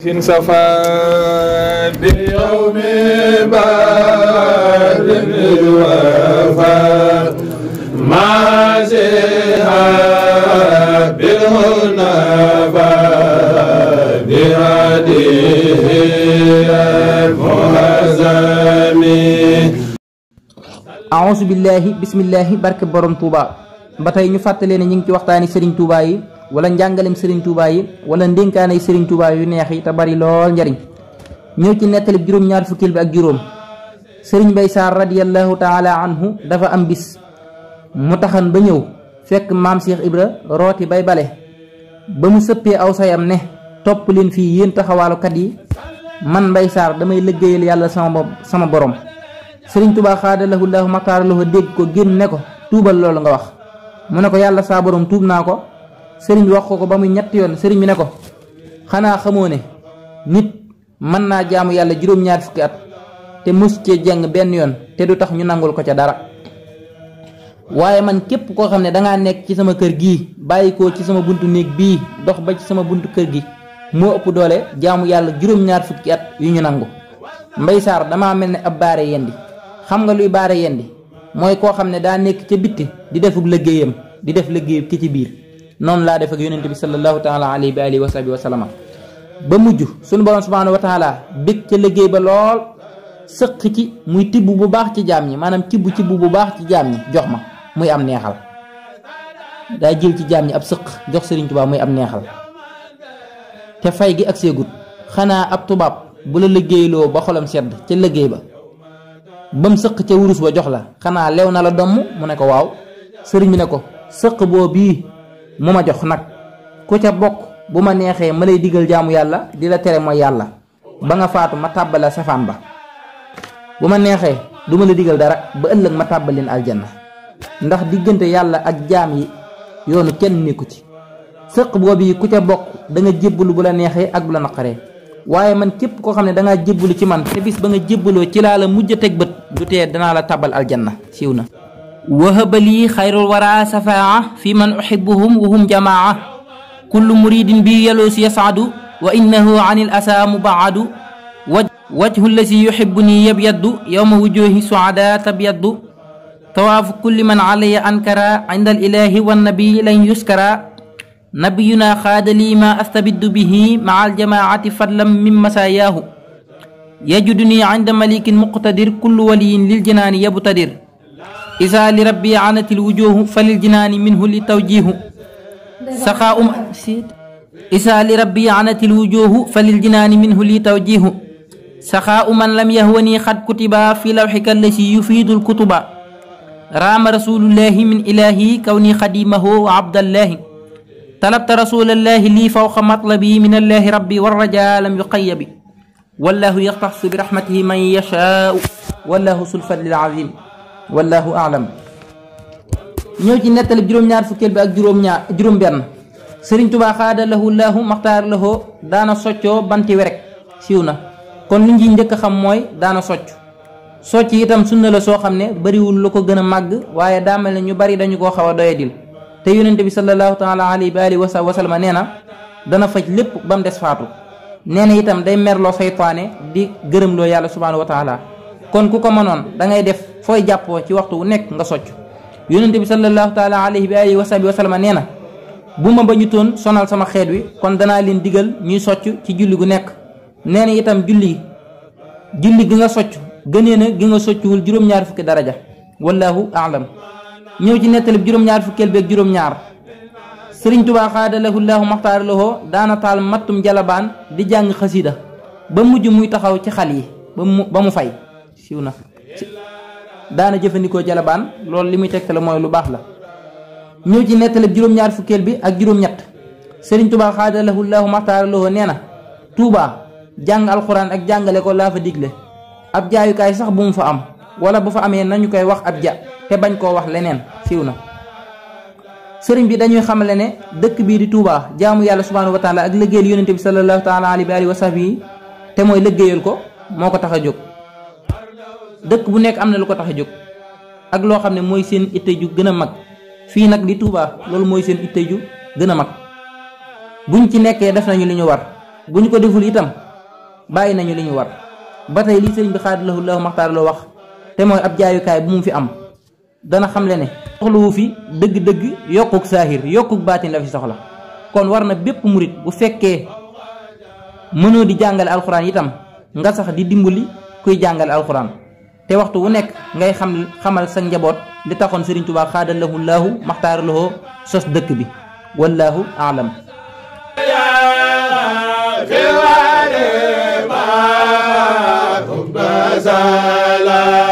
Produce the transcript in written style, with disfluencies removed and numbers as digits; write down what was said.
صفا بيوم بار الوفا ما زها بالهنفا بهديه المهزم أعوذ بالله بسم الله barke borom Touba ba tey ñu fàttalee ne ñu ngi ci waxtaani Serigne Touba yi wala njàngalem Serigne Touba yi wala ndénkaanay Serigne Touba yu neex yi te bari lool njariñ ñëw ci nettali juróom-ñaar fukkil bi ak juróom Serigne Mbaye Sarr radiyallahu taala anhu dafa am bis mu taxan ba ñëw fekk maam Cheikh Ibra rooti bay bale ba mu sëppee aw sayam ne topp leen fii yéen taxawaalukat yi man Mbaye Sarr damay liggéeyal yàlla sama borom Serigne Touba xaadalahu llahu maxtaaralahu dégg ko génn ne ko tuubal loolu nga wax mu ne ko yàlla saa borom tuub naa ko Serigne bi wax ko ba muy ñetti yoon Serigne bi ne ko xanaa xamoo ne nit mën naa jaamu yàlla juróom-ñaar fukki at te mus cee jàng benn yoon te du tax ñu nangul ko ca dara waaye man képp koo xam ne dangaa nekk ci sama kër gii bàyyi ko ci sama buntu néeg bii dox ba ci sama buntu kër gi moo ëpp doole jaamu yàlla juróom-ñaar fukki at yu ñu nangu Mbaye Sarr damaa mel ne ab baare yendi xam nga luy baare yendi mooy koo xam ne daa nekk ca bitti di defub liggéeyam di def liggéeyam ki ci biir noonu laa def ak yonente bi sallallahu taala alayhi wa alihi wa sahbihi wa sallama ba mujj sunu borom subhanahu wa taala bég ca liggéey ba lool sëq ci muy tibb bu baax ci jaam ñi maanaam tibb bu baax ci jaam ñi jox ma muy am neexal daa jël ci jaam ñi ab sëq jox Serigne Touba muy am neexal te fay gi ak seegut xanaa ab tubaab bu la liggéeyloo ba xolam sedd ca liggéey ba bam sëq ca wurus ba jox la xanaa lew na la domm mu ne ko waaw sëriñ bi ne ko sëq boo bii mu ma jox nag ku ca bokk bu ma neexee ma lay digal jaamu yàlla di la tere mooy yàlla ba nga faatu ma tàbbala safaan ba bu ma neexee du ma la digal dara ba ëllëg ma tàbbaleen aljanna ndax diggante yàlla ak jaam yi yoonu kenn nekku ci sëq boo bii ku ca bokk da nga jébbalu bu la neexee ak bu la naqaree waaye man képp koo xam ne dangaa jébbalu ci man te bis ba nga jébbaloo ci laa la mujj a teg bët du tee danaa la tabal aljanna siiw na wahaba lii xayrul wara safaa fi man uhibbuhum wa hum jamaa kullu muridin bi yaloosi yasaadu wa innahu an il asa mubaadu wajhu lasi yuhibbuni yabyaddu yawma wujuhi suada tabyaddu tawaafu kulli man alaya ankara inda al ilahi wannabi lan yuskara nabiyuna xaadali ma astabiddu bihi maa aljamaati fadlam min masaayaahu yajuduni inda malikin muqtadir kullu waliyin lil jinaani yabtadir isa li rabbi anatil wujuhu fa lil jinaani minhu li tawjihu saxaa isa li rabbi anatil wujuhu fa lil jinaani minhu li tawjihu saxaa man lam yahwani xad kutiba fi lawxika allasi yufiidul kutuba raama rasulullahi min ilahi kawni xadimahu wa abdallahi talabta rasulallahi lii fawqa matlabi min allahi rabbi warraja lam yuqayyabi wallahu yaxtasu bi rahmatihi man yashaau wallahu sul fadlil azim wallahu aalam ñëw ci nettali juróom-ñaar fukkeel bi ak juróom benn Serigne Touba xaada lahu laahu maxtaar lahu daana soccoo banti werek siiw na kon li ñu njëkk a xam mooy daana socc itam sunna la soo xam ne bariwul lu ko gën a màgg waaye daa mel ne ñu bari dañu koo xaw a doyadil te yonente bi sallallahu taala alayhi wa alihi wa sallam nee na dana faj lépp ba mu des faatu nee na itam day merloo saytaane di gërëmloo yàlla subhanahu wa taala kon ku ko mënoon da ngay def fooy jàppoo ci waxtu wu nekk nga socc yonente bi sallallahu taala alayhi wa alihi wa sallam nee na bu ma bañu toon sonal sama xeet wi kon danaa leen digal ñuy socc ci julli gu nekk nee na itam julli gi nga socc gënee na gi nga soccuwul juróom-ñaar fukki daraja wallahu aalam ñëw ci nettali juróom-ñaar fukkeel beeg juróom-ñaar Serigne Touba xaada lahu laahu maxtaar lahu daana taal mattum jalabaan di jàng xasida ba mujj muy taxaw ci xal yi ba mu fay siiw na daana jëfandikoo jalabaan loolu li muy tegtale mooy lu baax la ñëw ci nettali juróom-ñaar fukkeel bi ak juróom-ñett Serigne Touba xaada lahu laahu maxtaar lahu nee na Touba jàng alxuraan ak jàngale ko laa fa digle ab jaayukaay sax bu mu fa am wala bu fa amee nañu koy wax ab ja te bañ koo wax leneen siiw na sëriñ bi dañuy xamale ne dëkk bii di Touba jaamu yàlla subhanahu wa taala ak liggéeyal yonente bi sallallahu taala alayhi wa sahbihi te mooy liggéeyal ko moo ko tax a jóg dëkk bu nekk am na lu ko tax a jóg ak loo xam ne mooy seen itte ju gën a mag fii nag di Touba loolu mooy seen itte ju gën a mag buñ ci nekkee def nañu li ñu war bu ñu ko deful itam bàyyi nañu li ñu war. ba tey lii sëriñ bi xaadalahu laahu maxtaaraloo wax te mooy ab jaayukaay bu mu fi am dana xamle ne soxlawu fi dëgg-dëgg yokkuk saahir yokkuk baatin la fi soxla. kon war na bépp murit bu fekkee mënoo di jàngale alxuraan itam nga sax di dimbali kuy jàngale alxuraan te waxtu wu nekk ngay xamal sa njaboot li taxoon sëriñ Tuubaa xaadalahu laahu maxtaaraloo sos dëkk bi wallaahu aalam. Sala